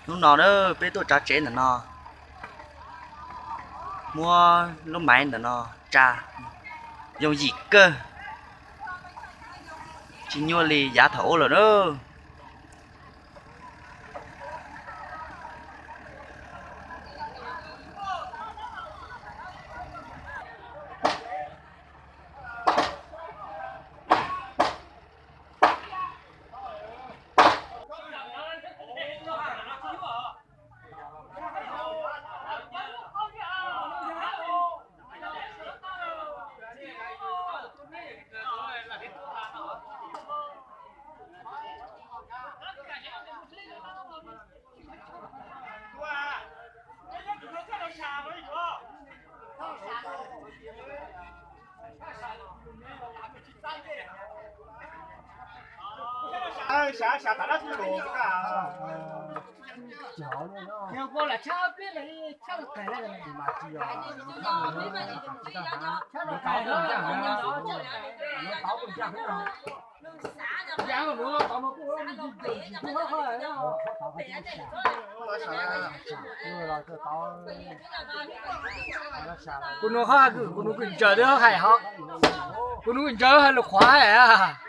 Hnub no na peb tuaj tsav tsev ntawm no, muab lub maiv ntawm no tsa, yooj yim kawg, tsis nyuaj li yav thaum ub lawm na. Kuv nus haj, kuv nus kws ntsaws twb hais hos, kuv nus kws ntsaws hais lus qhuav hais a.